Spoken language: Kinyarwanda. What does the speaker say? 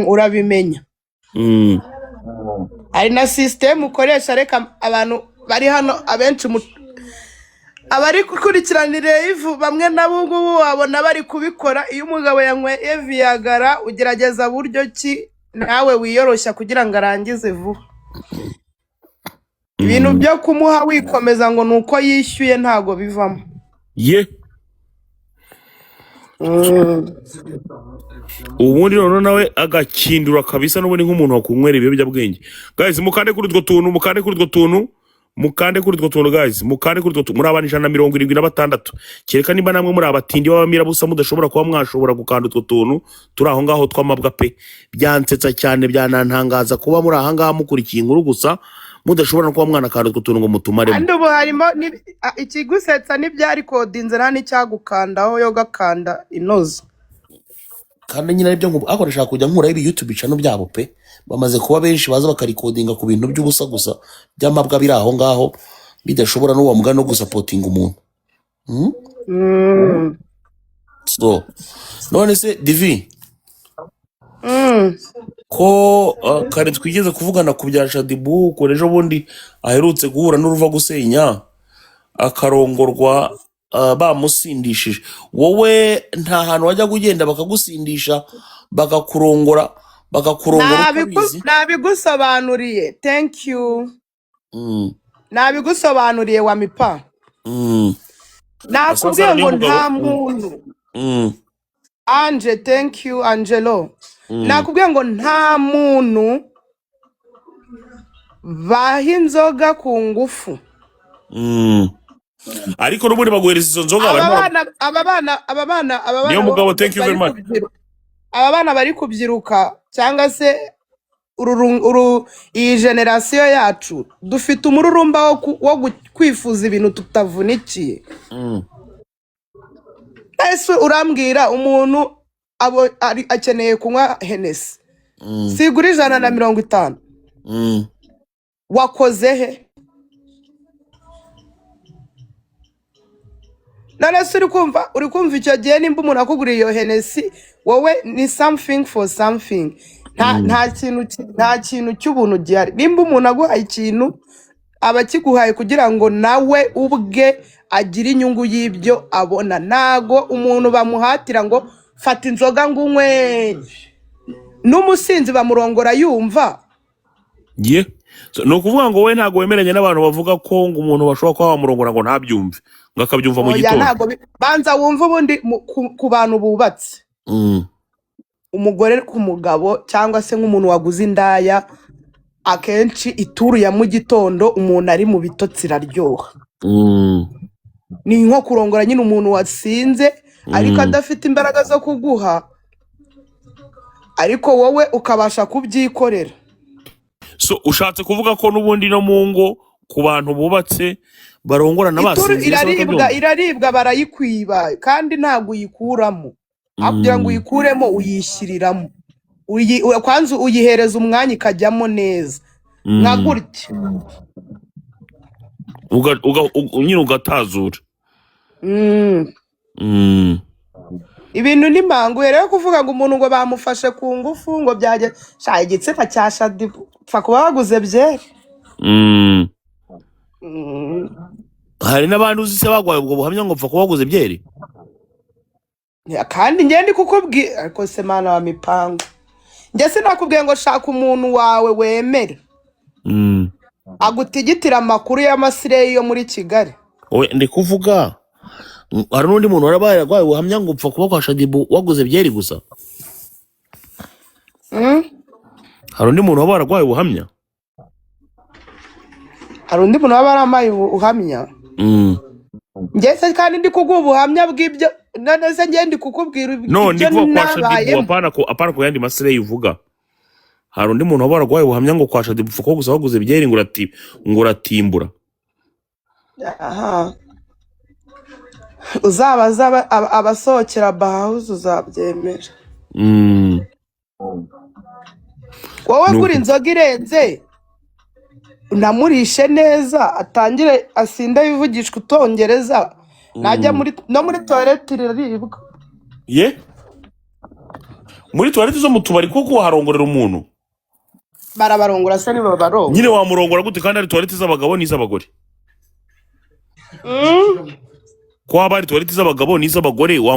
Urabimenya. Hari na sisitemu ukoresha. Reka abantu bari hano, abenshi abari gukurikirana live, bamwe nabo ngubu wabona bari kubikora. Iyo umugabo yanyweye Viagra, ugerageza buryo ki nawe wiyoroshya kugira ngo arangize vuba. Ibintu byo kumuha wikomeza ngo ni uko yishyuye, ntago bivamo. Ye. Ubundi noneho nawe agakindura kabisa, n'ubundi nk'umuntu wakunywera ibiyobyabwenge. Guys, mukande kuri utwo tuntu, mukande kuri utwo tuntu, mukande kuri utwo tuntu. Guys, mukande kuri utwo tuntu. Muri abantu 176, kereka niba namwe muri abatindi b'abamirabusa mudashobora kuba mwashobora gukanda utwo tuntu turi aho ngaho tw'amabwa pe. Byansetsa cyane, byanantangaza kuba muri aha ngaha mukurikiye inkuru gusa, mudashobora no kuba mwanakanda utwo tuntu ngo mutumaremo. Kandi ubu harimo ikigusetsa n'ibyarikodinze, nta n'icyagukandaho, yo gakanda inoze. Kandi nyine aribyo ngo ariko ndashaka kujya nkuraho ibi YouTube channel byabo pe. Bamaze kuba benshi baza bakarikodinga ku bintu by'ubusa gusa, by'amabwa biri aho ngaho, bidashobora n'uwo mugani no gusapotinga umuntu. Mm. So none se Divi, ko kare twigeze kuvugana ku bya Shaddyboo, ko ejo bundi aherutse guhura n'uruva gusenya, akarongorwa bamusindishije, wowe nta hantu wajya ugenda bakagusindisha, bakakurongora utabizi? Nabigusobanuriye, thank you. Nabigusobanuriye wa mipa. Nakubwiye Asasa ngo niyo nta mugabo. muntu. Anje, thank you Angelo. Nakubwiye ngo nta muntu baha inzoga ku ngufu. Ariko n'ubundi baguhereza izo nzoga Aba barimo bana, aba bana, aba bana, aba niyo bana mugabo, thank you bari very much. Aba bana bari kubyiruka, cyangwa se iyi generasiyo yacu, dufite umururumba wo kwifuza ibintu tutavunikiye. Ese urambwira umuntu abo akeneye kunywa Hennessy, sigura 150, wakoze he? None se uri kumva icyo gihe nimba umuntu akuguriye iyo Hennessy, wowe ni something for something. Nta nta kintu cy'ubuntu gihari. Nimba umuntu aguhaye ikintu, aba akiguhaye kugira ngo nawe ubwe agire inyungu y'ibyo abona. Ntago umuntu bamuhatira ngo fata inzoga ngo unywe. N'umusinzi bamurongora yumva. Ye. So, ni ukuvuga ngo wowe ntabwo wemeranya n'abantu bavuga ko ngo umuntu bashobora kuba bamurongora ngo ntabyumve, ngo akabyumva mu Oya. gitondo? Ntabwo banza wumve ubundi ku bantu bubatse, umugore ku mugabo, cyangwa se nk'umuntu waguze indaya, akenshi ituru ya mu gitondo umuntu ari mu bitotsi iraryoha. Ni nko kurongora nyine umuntu wasinze ariko adafite imbaraga zo kuguha, ariko wowe ukabasha kubyikorera. So ushatse kuvuga ko n'ubundi no mu ngo, ku bantu bubatse, barongorana Ituru basinziriye se iraribwa. bakabyumva? Iraribwa, barayikwiba, kandi ntabwo uyikuramo. Aho kugira ngo uyikuremo, uyishyiriramo. Kwanza uyihereza umwanya ikajyamo neza nka gutya. Nyine ugatazura. Ibintu ni manguye rero. Kuvuga ngo umuntu ngo bamufashe ku ngufu, ngo byajya sha igitsina cya Shaddyboo, pfa kuba waguze byeri. Hari n'abandi uzi se bagwaye ubwo buhamya ngo pfa kuba waguze byeri? Ya, kandi njye ndi kukubwira, ariko se mana wa mipango, njye sinakubwiye ngo shaka umuntu wawe wemere agutigitira amakuru y'amasireyi yo muri Kigali? Owe, ndi kuvuga hari n'undi muntu warabaye yarwaye ubuhamya ngo upfa kuba kwa Shaddyboo waguze byeri gusa? Hari undi muntu waba wararwaye ubuhamya? Hari undi muntu waba yarampaye ubuhamya? Njye se kandi ndi kuguha ubuhamya bw'ibyo? None se njye ndi kukubwira No, ndi ibyo kuvuga kwa Shaddyboo. nabayemo. Apana ku yandi masireyi uvuga. Hari undi muntu waba wararwaye ubuhamya ngo kwa Shaddyboo upfa kuba gusa waguze byeri, ngo uratimbura? Aha uzabaza abasohokera Bahawuzi, uzabyemera. Wowe Ni gura uku. inzoga irenze, unamurishe neza, atangire asinde yivugishwa utongereza, najya muri no muri toilette iraribwa. Ye, Muri toilette zo mu tubari kuko waharongorera umuntu? Barabarongora se? Nibabarongora. Nyine wamurongora gute kandi hari toilette z'abagabo n'iz'abagore? Ko haba hari toilette z'abagabo n'iz'abagore.